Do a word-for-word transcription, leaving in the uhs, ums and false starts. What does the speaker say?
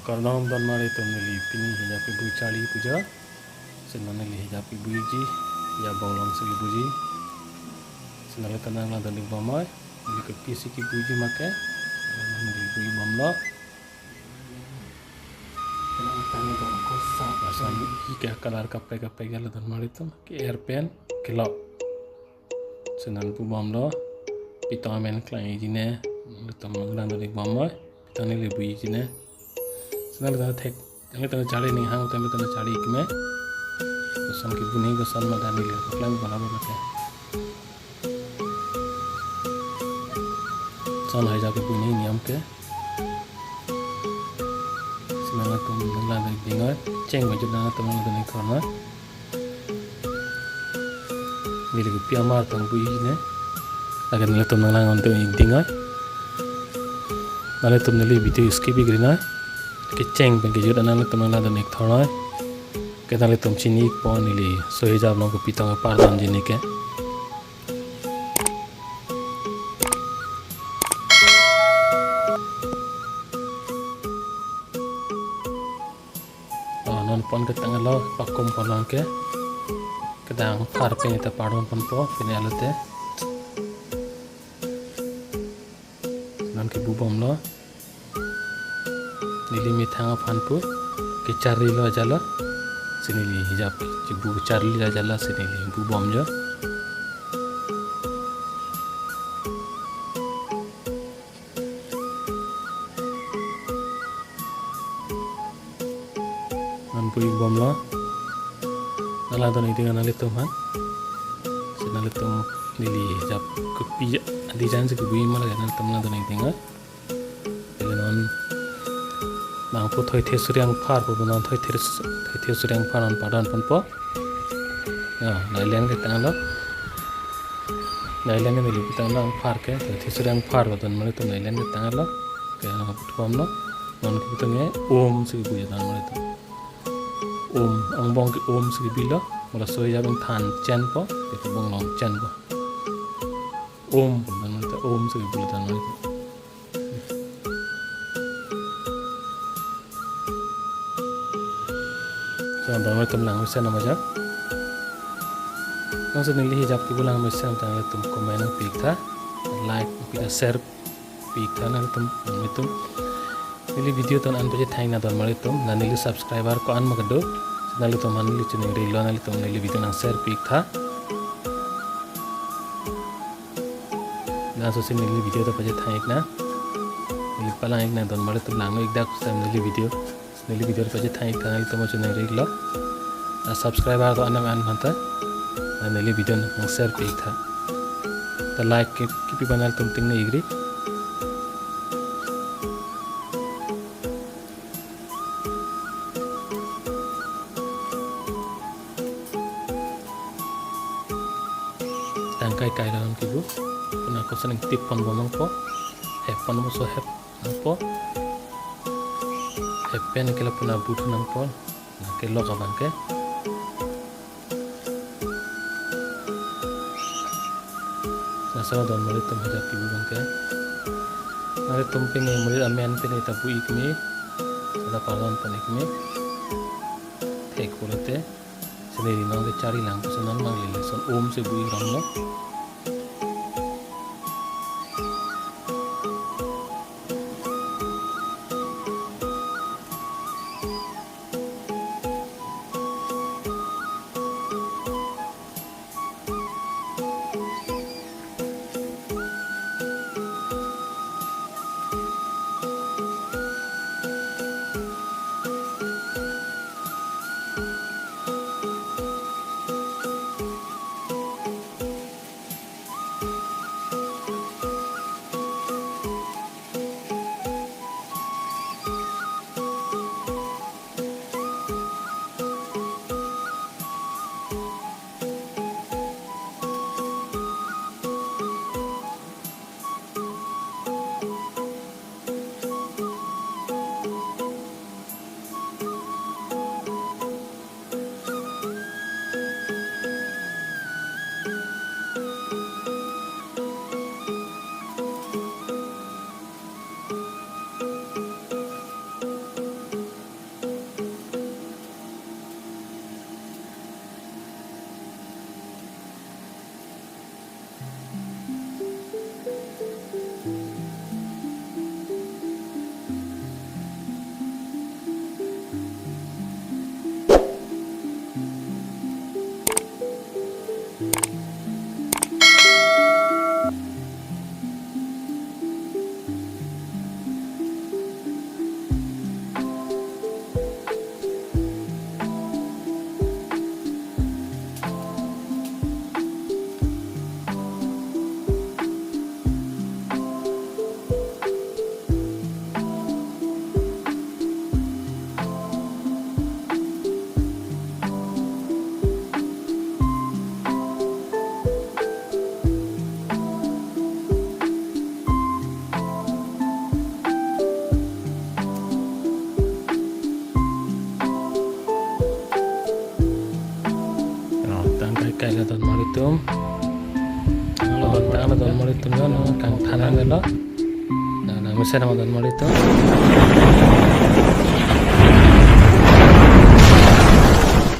Kardom donmar atum, neli pini hijab kebui charli puja. Seno neli hijab kebui ji, ya bonglong si kebui ji. Seno le tonang lang donik bomoi, neli kepi si kebui ji make, neli bui bomlo. Lason ke color kaprek kaprek ya le donmar atum, ke air pen, kelok. Seno bui bomlo, pitong amen klang ji ne, nangtum nang donik bomoi, pitong neli bui ji ne. Seno le thek, nangtum charli ning hang, nangtum charli ik me. Lason kebui ning lason ma dan neli klang bala bala ke. Lason hijab kebui ning niam ke. Seno nangtum nang lang donik dingoi, cheng baju nangtum nang donik thornoi. Neli kepi amar tang bui ne. Lake nangtum nang lang donik dingoi. Nangtum neli video skip ik ri noi. Kecheng pen kejut an nangtum nang lang donik thornoi. Ke nangtum chini ikpo neli so hijab along kopi tong pardon ji ne ke. Oh, non pon ketang lo, pakum pon long ke. Kedang phar pen ta pardon ponpo, pine alote. Non kebui bomlo. Neli methang aphan pu kecharlilo ajalo. Si neli hijab kebui charlilo ajalo, si neli bui bomlo. Non bui bomlo. Nang lang donik ding nanglitum aphan. Si nanglitum neli hijab kepi design si kebui ma lake nangtum lang donik ding. Neli non nangpo thoithe suri angphar po, non thoithe, thoithe suri angphar non pardon ponpo. Ya, nailen ketang lo. Nailen neli pitang lo angphar ke, thoithe suri angphar po donmar atum nailen ketang lo. Ke nang puthuam lo. Non kebui tong ke om si kebui donmar atum. Om, angbong ke om si kebui lo. Mula so hijab than chenpo, ke bonglong chenpo. Om, donmar atum om si kebui donmar atum. So, donmar atum lang mesen nama jak. Nang si neli hijab kebui lang mesen tang atum comment nangpi ik tha, like, pi ta share pi ik tha nangtum, nangtum. Neli video ton an pachethang ik nang donmar atum, nang neli subscriber ko-an ma kedo. Nanglitum aphan neli choningri lo, nanglitum neli video nang share pi ik tha. Laso si neli video ta pachethang ik nang. Neli palang ik nang donmar atum, langno ik dak sam neli video. Neli video pachethang ik tha, nanglitum choningri lo. Na subscriber ko-an ma an aphan ta, na neli video nang share pi ik tha. Ta like ke kipi panel tum ting ne igri. Tangkai kai dalam kibu. Puna kosa nangtip pon bomang po. Hep pon mo so hep nangpo. Hep pen ke la puna buthu nangpo. Na kelok abang ke. Laso donmar atum hijab kebui abang ke. Nanglitum pine monit amen pine ta bui ik me. Sala pardon pon ik me. Thek pulote. Si neli non kecharli lang, si non manglile lason om si bui ram lo. Rang kai kai la donmar atum. Lo bang tang la donmar atum lo, no kangthan lo. Na na mesen ma donmar atum.